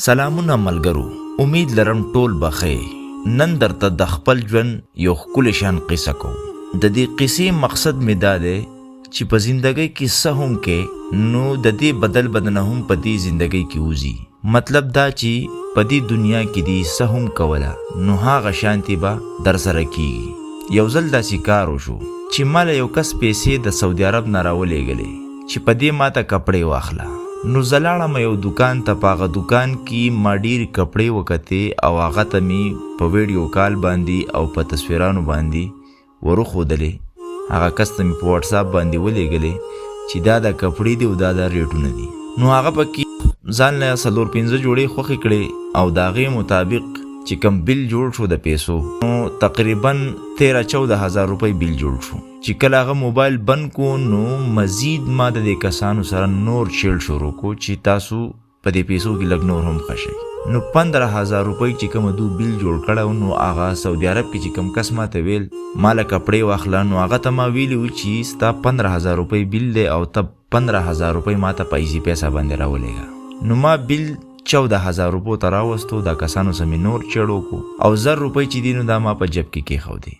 سلامونه ملګرو، امید لرم ټول به ښه یئ. نن درته د خپل ژوند یو ښکلې شان قصه کوم. د دې قصې مقصد مې دا دی چې په زندګۍ کې څه هم کې نو د دې بدل به درنه هم په دې زندګۍ کې وځي. مطلب دا چې په دې دنیا کې دې څه هم کوله نو هغه شانتې به درسره کیږي. یو ځل داسې کار وشو چې ما له یو کس پیسې د سعودي عرب نه راولېږلې. چې په دې ماته کپړې واخله. نو زه لاړم یو دوکان ته، په هغه دوکان کی ما ډیری کپړې وکتې او هغه ته می په ویډیو کال باندی او په تصویرانو باندی وروښودلې، هغه کس ته می په واټساپ باندی ولیږلې چی دا دا کپړې دي او دا دا ریټونه دي. نو هغه پکی ځان له څلور پنځه جوړې خوښې کړې او د هغې مطابق چې کوم بیل جوړ شو د پیسو نو تقریبا 13 14 هزار روپۍ بیل جوړ شو. چې کله هغه موبایل بند کو نو مزید ما د دې کسانو سره نور چیل شروع کو چې تاسو په دې پیسو کې لږ نور هم ښه شئ. نو 15,000 روپۍ چې کوم دو بیل جوړ کړی نو هغه سعودي عرب کې چې کوم کس ما ته ویل ما له کپړې واخله نو هغه ته ما ویلي و چې ستا 15,000 روپۍ بیل دی او ته 15,000 روپۍ ما ته په ایزي پیسه باندې راولېږه. نو ما بیل 14,000 روپو ته راوستو، دا کسانو سره مې نور چیړ وکړو او 1,000 روپۍ چې دي نو دا ما په جب کې کېښودې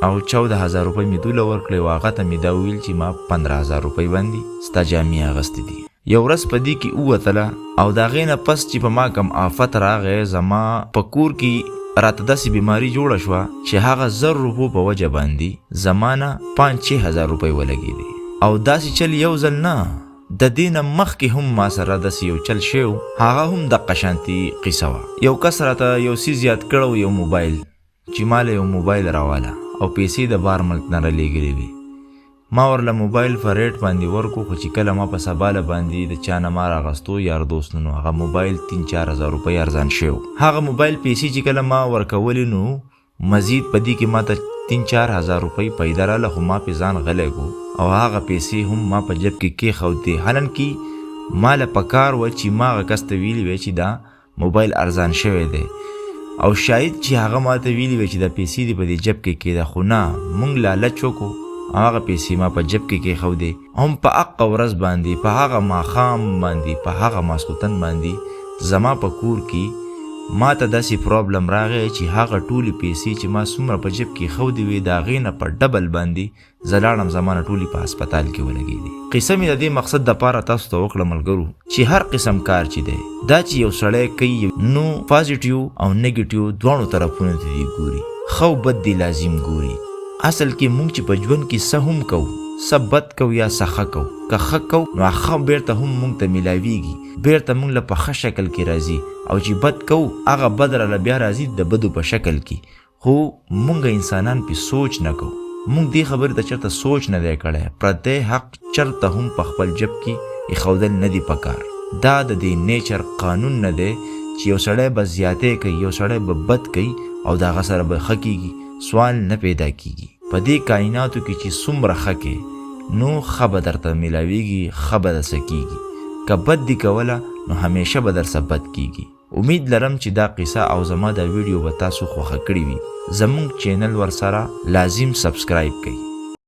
او 14,000 روپۍ مې دوله ورکړې او هغه ته مې دا وویل چې ما 15,000 روپۍ باندې ستا جامې اغستې دي. یو ورځ په دې کې ووتله او د هغې نه پس چې په ما کوم آفت راغی، زما په کور کې راته داسې بیماري جوړه شوه چې هغه 1,000 روپو په وجه باندې زما نه 5 6,000 روپۍ ولګېدې. او داسې چل یو ځل نه، د دې نه مخکې هم ما سره داسې یو چل شوی و، هغه هم دقه شانتي قصه وه. یو کس راته یو څیز یاد کړی و، یو موبایل، چې ما له یو موبایل راواله او پیسې د بار ملک نه رالېږلې وې. ما ورله موبایل په ریټ باندې ورکو، خو چې کله ما په سباله باندې د چا نه ما راغستو یار دوست نو هغه موبایل 3 4,000 روپۍ ارزان شوی و. هغه موبایل پیسې چې کله ما ورکولې نو مزید په دې کې ما ته 3 4,000 روپۍ پیدا راله، خو ما پې ځان غلی کو او هغه پیسې هم ما په جب کې کېښودې. حالانکه ما له پکار وه چې ما هغه کس ته ویلي وی چې دا موبایل ارزان شوی دی او شاید چې هغه ماته ویلي وی چې دا پیسې دې په دې جب کې کېده، خو نه، مونږ لالچ وکړو هغه پیسې ما په جب کې کېښودې. هم په هغه ورځ باندې، په هغه ماښام باندې، په هغه ماسخوتن باندې زما په کور کې ما ته داسې پرابلم راغی چې هغه ټولې پیسې چې ما څومره په جب کې ښودې وې د هغې نه په ډبل باندې زه لاړم، زما نه ټولې په هسپتال کې ولګېدې. قصه مې د دې مقصد دپاره تاسو ته وکړه ملګرو چې هر قسم کار چې دی دا چې یو سړی کوي نو پازیټیو او نیګیټیو دواړو طرفونو ته دې ګوري، ښه او بد دې لازم ګوري. اصل کې مونږ چې په ژوند کې څه هم کوو، څه بد کوو یا څه ښه کوو، که ښه کوو نو ښه بیرته هم مونږ ته میلاویږي، بیرته مونږ له په ښه شکل کې راځي، او چې بد کوو هغه بد راله بیا راځي د بدو په شکل کې. خو مونږ انسانان پې سوچ نه کوو، مونږ دې خبرې ته چرته سوچ نه دی کړی. پردی حق چرته هم په خپل جب کې ایښودل نه دی پکار. دا د دې نیچر قانون نه دی چې یو سړی به زیاتی کوي، یو سړی به بد کوي او د هغه سره به ښه کیږي، سوال نه پیدا کیږي. په دې کایناتو کې چې څومره ښه کې نو ښه به درته میلاویږي، ښه به درڅه کیږي، که بد دې کوله نو همیشه به درڅه بد کیږي. امید لرم چې دا قصه او زما دا ویډیو به تاسو خوښه کړې وي. زمونږ چینل ورسره لازم سبسکرایب کړئ.